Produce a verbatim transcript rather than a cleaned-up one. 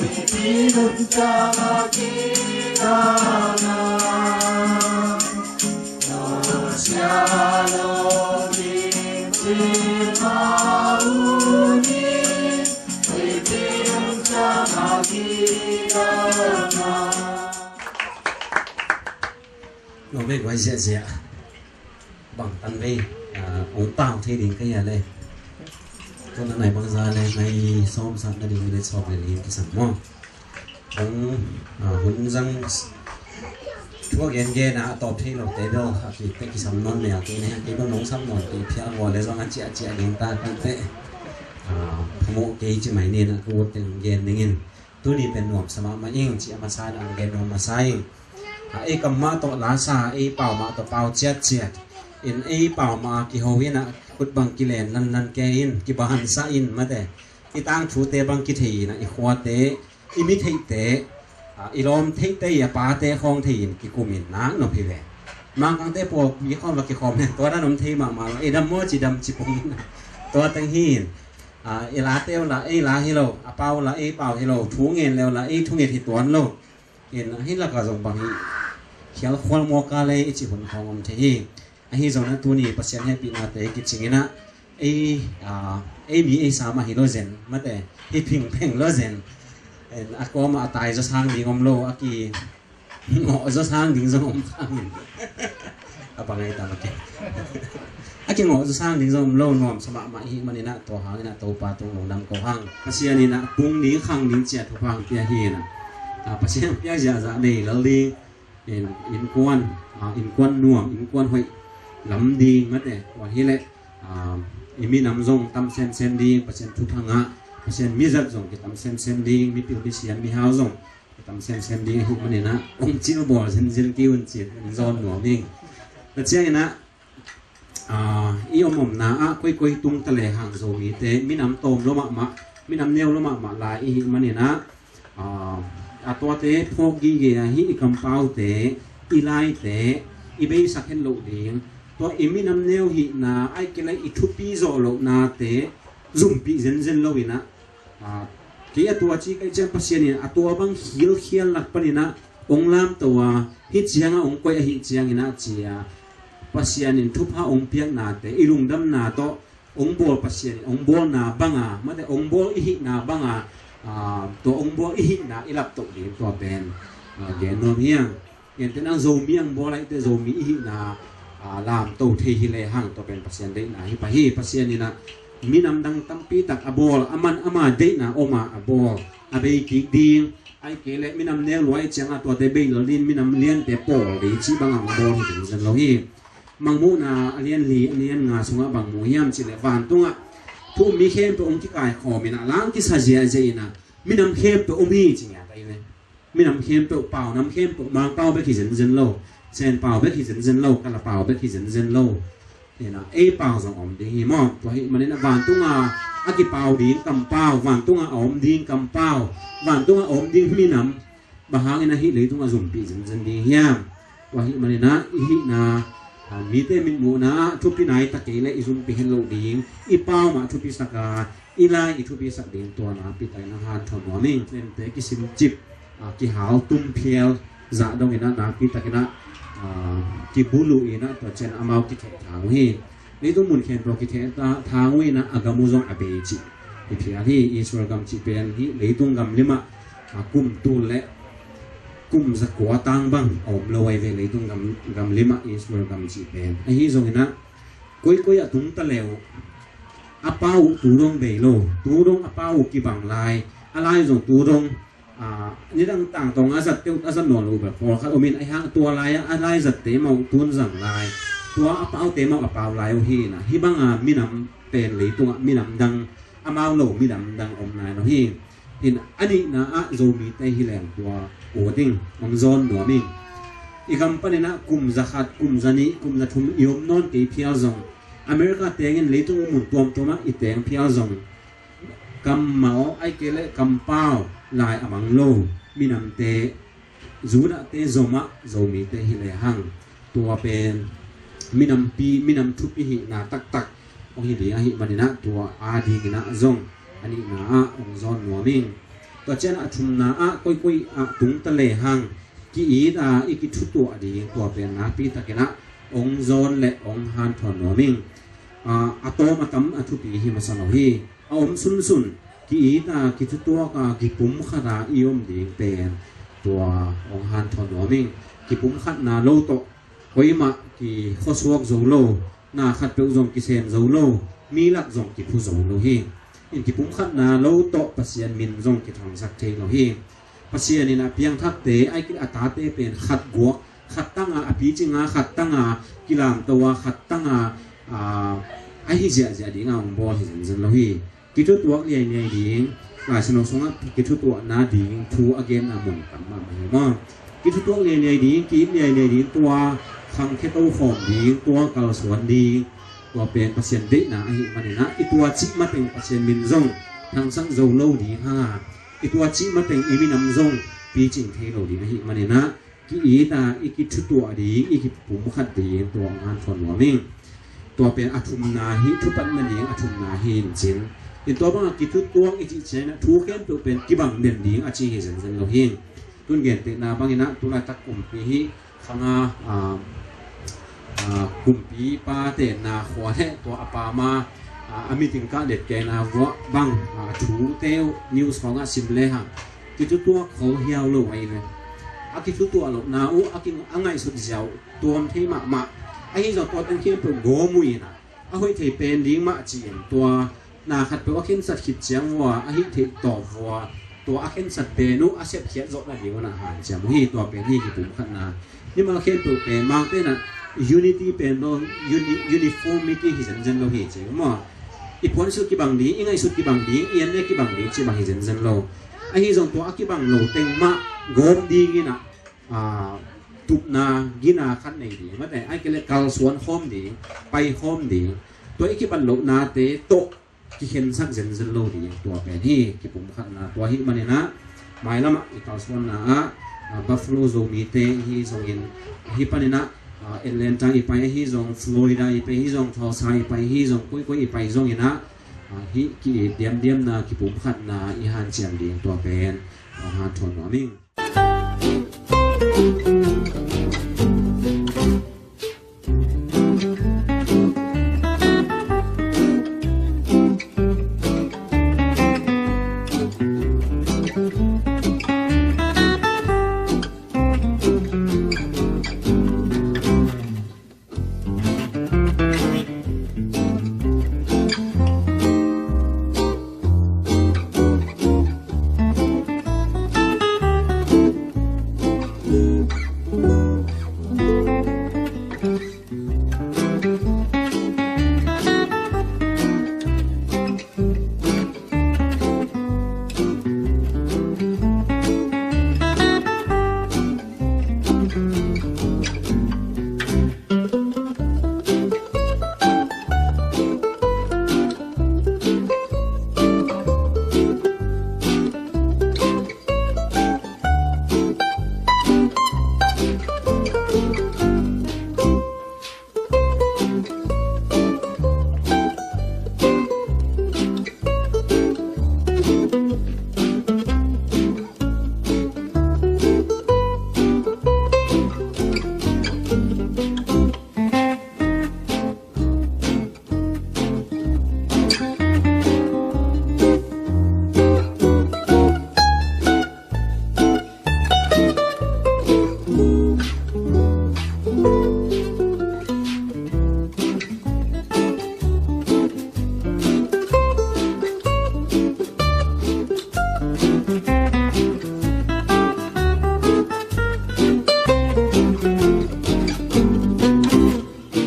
Lo vei guai ziahziah. Bang tan vei, ah, ong pau thei ding ka hia le. Tun a nai bangza le nai sawm sat na ding minute sawm le li kisam maw. Ong, ah, hun zang thu a gen gen a tawp thei lo te bel a ki te kisam nawn mel kei ne, kei bel nong sam nawn kei phial vua le zong a ciah ciah ding ta kan te. Ah, phamawh kei ci mai ni na ka ut teng gen dingin. Tuni pen nuam sa mahmah ing, ci a masa in a gen nuam masa ing. A ei kam mah tawh lasa, ei pau mah tawh pau ciatciat. In ei pau mah a kiho in a khut bang kilen lanlan ke in, kibahansa in mate. I tangthute bang kithei in a i khuate, i mi theihte, a, i lawm theihte, i a pate khawng thei in kikum in nak nop hi ve. Mangkangte pawlpi khawm va kikhawm hen, tua dan om thei mahmah lo. Ei dam maw ci dam ci pong in a. Tua teng hi in. A, i late uh la ei la hi lo, a pau uh la ei pau hi lo, thu ngen le uh la ei thunget hi tuan lo. In, a hi laka zong bang hi khial khual mawka le i cih hun khawng om thei hi. Ahi zongin a tuni Pasian hehpihnate kicing in a ei, a, ei mi ei sa mah hi lo zen mate, hi phingpheng lo zen. In, a kawmah a tai zaw sang ding om lo, a ki ngawh zaw sang ding zong om khang in. A bangai tam a ke. A kingawh zaw sang ding zong om lo, nuam sa mahmah i hih manin a tua hangin a Topa tung lungdam ko hang. Pasian in a pung ding khang ding ciat thupha hong pia hi in a. A, Pasian piak ziahziah nei lel ding. In, innkuan, a, innkuan nuam, innkuan hoih lam ding mate. Tua hi leh, a, i minam zong tam semsem ding, Pasian thupha ngah, Pasian mizat zong kitam semsem ding, mipil misiam mihau zong tam semsem ding ahih manin a, ong cil bawl zenzen kei un ci, ong zawn nuam ing. Tua ciangin a, a, i om omna ah koikoi tung ta le hang Zomite minam tawm lo mahmah, minam neu lo mahmah lai i hih manin a, a, a tuate phawk gige a hih i kampaute, i laite i beisak het loh ding. Tua i minam neu hihna, ahih kei leh i thupi zawh lohnate zumpih zenzen lo in a, a, kei a tua ci ka hih ciang Pasian in a tua bang hilkhial lak panin a ong lamto a, hih ciang a ong koih ahih ciangin a ci a, Pasian in thupha ong piaknate, i lungdamna tawh ong bawl Pasian in ong bawlna bang a, mate ong bawl i hihna bang a, a, tua ong bawl i hihna i laptoh ding tua pen, a, gen nuam hi hang. Gentehna Zomi ang bawl ahih teh Zomi i hihna, a, lamto thei hi lehang tua pen Pasian deihna hi pah hi. Pasian in a minam dang tampi tak a bawl, a man ama deihna om a a bawl, a bei kik ding. Ahih kei leh minam neu lua ahih ciang a tuate bei lel ding, minam liante pawl ding cih bang a bawl hi ding zen lo hi. Mangmuhna a lian li, a lian nga sungah bang mu hiam cih leh vantungah thu um mi khempeuh hong kikaikhawm in a, lang kisa ziahziah in a, minam khempeuh om hi ci ngiat ahi ve. Minam khempeuh, pau nam khempeuh, Mangpau bek hi zenzen lo, Senpau bek hi zenzen lo, Kalapau bek hi zenzen lo. Ei pau zong om ding hi maw? Tua hih manin a vantunga a kipau ding kampau, vantunga a om ding kampau, vantunga a om ding minam, bang hangin a hih leitung a zumpi zenzen ding hiam? Tua hih manin a i hihna, a, mite mitmuhna ah thupi nai ta kei leh i zumpi het loh ding, i pau mah thupi sak a, i lai i thupi sak ding tua nakpi takin a hanthawn nuam ing. Lemte kisim cip, a, kihal tum phial zah dongin a nakpi takin a, a, kibuluh in a tua ciang amau kitheh thang uh hi. Leitung mun khempeuh kitheh ta, thang uh in a, a gam uh zong a bei cih hi phial hi. Israel gam cih pen hih leitung gam limah, a, kum tul le kum zakua tang bang a om lo ahi ve leitung gam, gam limah Israel gam cih pen. Ahi zongin a, koikoi a tung ta le uh, a pau uh tu dong bei lo, tu dong a pau uh kibang lai, a lai zong tu dong, a, nidang tangtawng a zat teuh, a zat nawn lo bel pawlkhat om in, ahi hang tua lai-ah a lai zatte mah uh tun zang lai, tua a paute mah uh a pau lai uh hi in a, hih banga minam pen leitungah minam dang, amau lo minam dang om nai lo hi. In a nihna ah Zomite hi leng tua ut ing, hong zawn nuam ing. I gam panin a kum zakhat, kum zanih, kum zathum i om nawn kei phial zong, America tengin leitung mun tuamtuam ah i teng phial zong, kam mawh ahih kei leh kampau lai a mang lo minamte, Judahte zom ah Zomite hi lehang, tua pen minampi, minam thupi hihna taktak hong hi ding ahih manin a, tua a dingin a zong a nihna ah hong zawn nuam ing. Tua ciang a thumna ah koikoi ah tung ta lehang ki-it a i kithutuah ding tua pen nakpi takin ah hong zawn le hong hanthawn nuam ing. A tawm a tam a thupi hi masa lo hi. A om sunsun ki-it a kithutuak a kipumkhat a i om ding pen tua hong hanthawn nuam ing. Kipumkhatna lo tawh koimah kikhuasuak zo lo, na khatpeuh zong kisem zo lo, mi lak zong kiphu zo lo hi. In kipumkhatna lo tawh Pasian min zong kithangsak thei lo hi. Pasian in a piangthakte, a tate pen khat guak, khat tanga a picing a, khat tanga kilamto a, khat tanga a hi ziahziah ding a hong bawl hi zenzen lo hi. Kithutuak liailiai ding, Lai Siangtho sungah kithutuahna ding thu a genna mun tam mahmah hi maw. Kithutuak liailiai ding, ki-it liailiai ding, tua khangkhia tokhawm ding, tua kalsuan ding, tua pen Pasian deihna ahih manin ah i tua cih mateng Pasian min zong thangsak zo lo ding hang a, i tua cih mateng i minam zong picing thei lo ding ahih manin ah ki-it a i kithutuah ding, i kipumkhat ding tua hong hanthawn nuam ing. Tua pen a thumna hi, thupatna ding a thumna hi in cin. In tua bangah kithutuak i cih ciangin ah thu khempeuh pen kibang den ding a ci hi zenzen lo hi. Tun gentehna bangin ah tulaitak kumpi hi khang a, a, a, kumpipa te na khua le tua a pama a, a meeting kah let kena vuah bang a, thute uh news khawngah sim lehang kithutuak kho hiau lo ahi ve. A kithutuah lohna uh a, ki, a ngaihsut ziau tuam thei mahmah. Ahi zong tua teng khempeuh gawm uh in ah a hoih thei pen ding mah ci-in tua na khatpeuh a khensat khit ciang vua, a hih theih tawp vua, tua a khensat pen uh a sepkhiat zawh nading un ah hanciam uh hi. Tua pen hi kipumkhatna. Mimal khempeuh pen Mangte in ah unity pen lo, uni-, uniformity hi zenzen lo hi ci uh maw. I puansut kibang ding, i ngaihsut kibang ding, i an le kibang ding ci bang hi zenzen lo. Ahi zong tua a kibang lo teng mah gawm dingin ah, a, tupna gina khat nei ding, mate, ai kei le kalsuan khawm ding, pai khawm ding. Tua i kibat lohnate tawh kikhensak zenzen lo ding, tua pen hi kipumkhatna. Tua ahih manin ah mailamah i kalsuanna ah, a, Buffalo Zomite ahi zongin, ahi panin ah, a, Atlanta i pai ahi zong, Florida i pai ahi zong, Tulsa i pai ahi zong, koikoi i pai zongin ah, a, hih ki-it diamdiamna, kipumkhatna i hanciam ding tua pen hong hanthawn nuam ing.